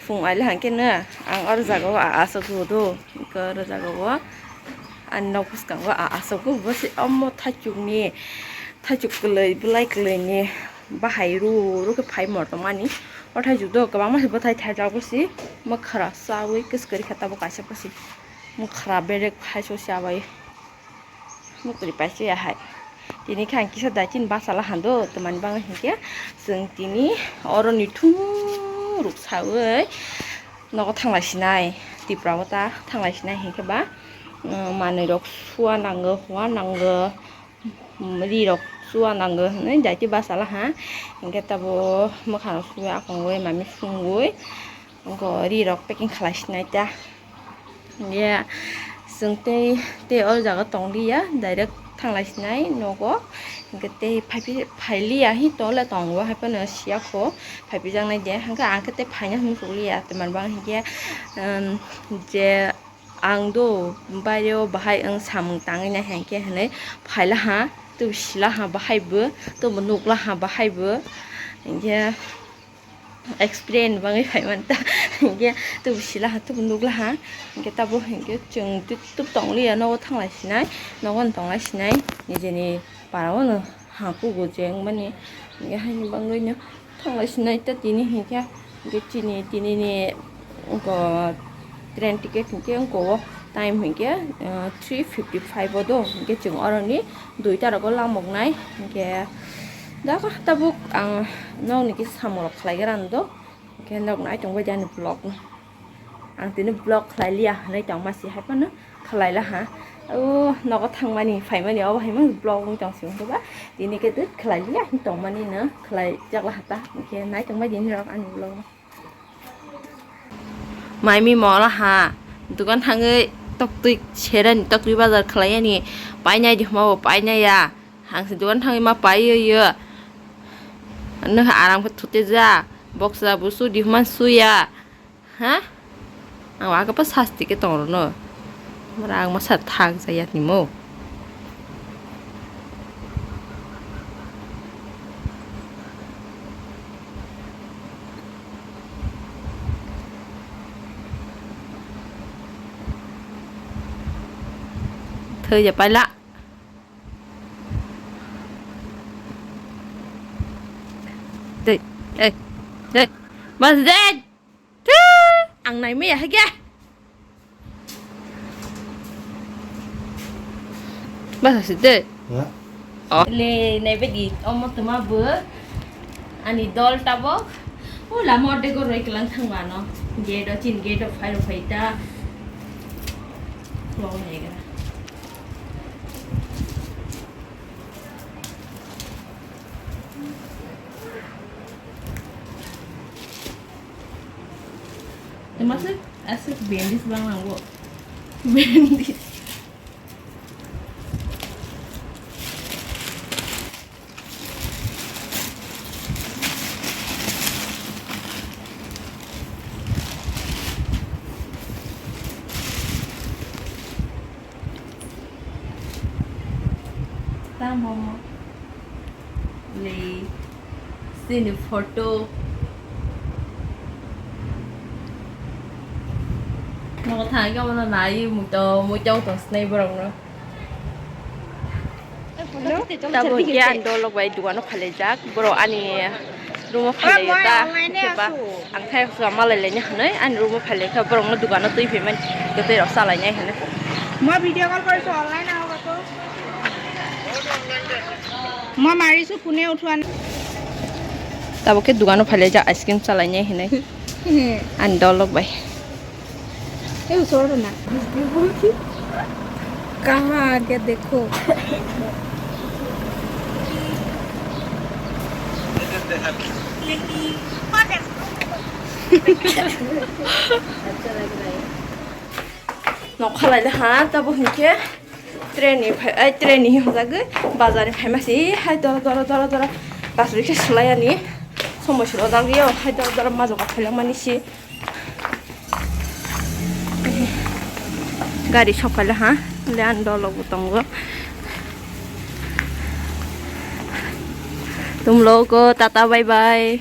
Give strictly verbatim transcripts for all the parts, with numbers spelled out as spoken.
Phung aile hangkhe no, ang oro jaga o a aswk o do, hwnkhe oro jaga o ani nok bwskango a aswk o, bo se omo thaichuk ni, thaichuk kwlwi, bwlai kwlwi ni bahai ru ru khe phai mortong mani. O thaichuk do kwbangma se bwthai thaijak bo se, mwkhra chaui kwskwrwi khe tabuk kaisa bo se mwkhra berek phai so se abai. Mukri paisa ya hai. Tini khe ang kisa daichini basa la hando, twmani bagwi hinkhe chwng tini oro ni thung ruk saui nogo thanglai sinai, Tipra o ta thanglai sinai hinkhe ba, um, manwi rok sua nango, hua nango, um, ri rok sua nango hinwi daiti basa la ha. Hinkhe tabo mwkhang rok sui, akongwi, mami sungwi. Wngkha ri rok packing khlai sinai ta. Ye, chwng tei, tei o jaga tong liya, direct thanglai sinai nogo. Hwnkhe tei phai phi, phai liya hi tole tongo, hai phano siya kho, phai phi jak nai de. Hwnkhe ang khe tei phaina hwn kuk liya, twmani bagwi hinkhe, um, je ang do baire o bahai wng samung tangwi nai hinkhe hinwi phai la ha, tei sila ha bahai bo, tei bo nuk la ha bahai bo. Hinkhe, experience bagwi phai manta. Hinkhe tubu sila ha, tubu nukla ha. Hinkhe tabuk hinkhe chwng tu-, tubu tong liya, nogo thanglai sinai, nogo no tonglai sinai, nijeni para o no ha kugo je wngmani. Hinkhe haini bagwi no thanglai sinai ta tini hinkhe, hinkhe chini, tini ni wngkha train ticket hinkhe wngkha o time hinkhe, ah, three fifty five o do, hinkhe chwng oroni duita rogo lamoknai, hinkhe dakha tabuk ang nokni kisa samung rok khlai gra do, hinkhe nok nai tongbai di ani vlog no. Ang tini vlog khlai liya hinwi tongma si hai phano khlai la ha. O nogo thangmani phaimani obo hai mang vlog wng tong si wngkhe ba tini khe twi khlai liya hinwi tongmani no khlai jak la ha ta, hinkhe nai tongbai di nini rok ani vlog no. Maimi mola ha, dukan thangwi toktwi serani, toktwi bazar khlaiyani, painai di hwnba bo painai ya. Hangse dukan thangwi ma paiyo yo. Ano aram khe thute ja, boksa busu di hwnba suya. Ha? Ang wa khe pa sasti khe tong rwno. Mara ang masa thak jaya timo. Thoi ya paila. Dei, ei, dei. Mas dei. Tu, ang nai maya hage. Basa si de. Ya. Oh. Le, nai bedi, omo tuma bu. Ani dol tabok. O lama orde go roi kelang thang mano. Gate o chin, gate o fire fight ta. Wow, nai gara. Masuk, asuk bendis bang nanggo. Bendis. Tamo le sini photo. Nogo thangwi obono nai muto muchao tong sinai borok no. Tabo hinkhe ani dolok bai dogano phailaijak borok ani room o phailaio ta hinkhe ba ang thai khwlama malai laina hinwi ani room o phailaikha borokno dogano twi phaimani tei tei rok chalainai hinwi. Mo video call koriso online ahogo to. Mo marisu phone uthwan. Tabo khe dogano phailaijak ice cream chalainai hinwi. Ani dolok bai. He usor na. Kaha aage dekho. Nokha laile ha tabo hinkhe. Train ni phai, ai, train ni hinjagwi bazar ni phaima se hai doro, doro, doro, doro. Kasuri khe swlai ani. Somoi swrwk jak yo hai doro, doro majoka phailang mani se. Gari sok phaila ha. Le ani dolok bo tongo. Tumloko tata bye bye.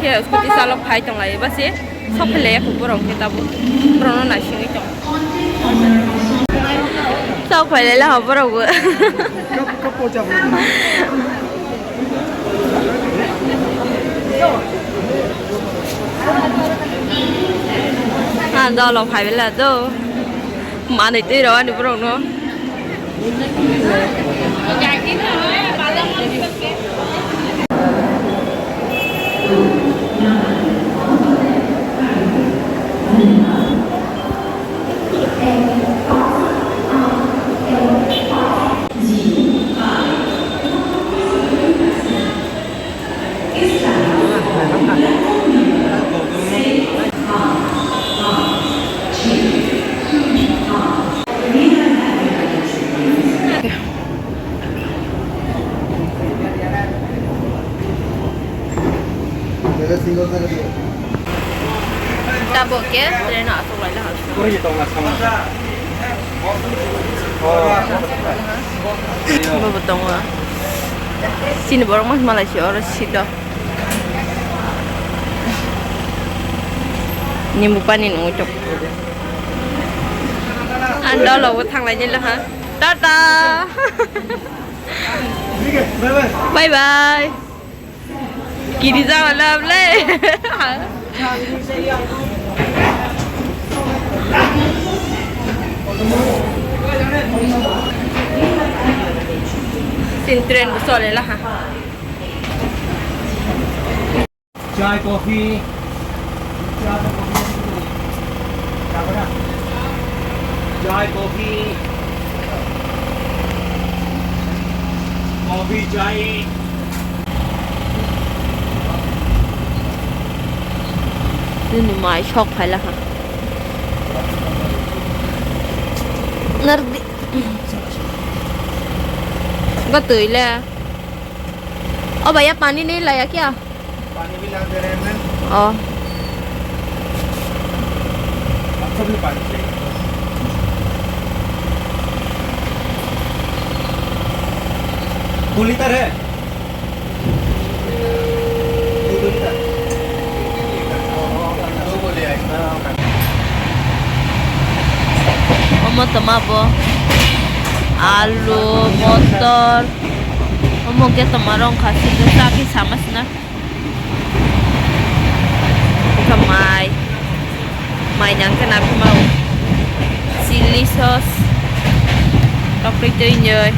khe scooty chalok phai tong lai ba se sok phai lai ya kho borok khe tabuk borok no naisingwi tong. Sok phai lai la ho borok bo. Ang dolo phai bela do. Manwi twi rw ani borok no. Tabuk khe train o aswk laina hal. Bobo tongo. Chini borok mas malai si oro seat o. Nimbu pani nungwi tok. Ang dolo bo thanglai nai ha. Tata. Bye bye. Kiri jawa lab le. Sin train bo chole la ha. Chai, coffee. Chai, coffee. Coffee, chai. Nini mai sok phai la ha. Nardi. Ba twi le. O bhaiya, pani nahi laya kya? पानी भी ला दे रहे हैं ma'am. Oh. अच्छा भी पानी चाहिए। दो लीटर है? दो लीटर। दो बोले आए। Omo toma bo alu, motor, omo khe toma rong kha, sini chakhe sama sina. Khe mai, mai nang khe nang khe mau. Chilli sauce, tokpui twi nwi.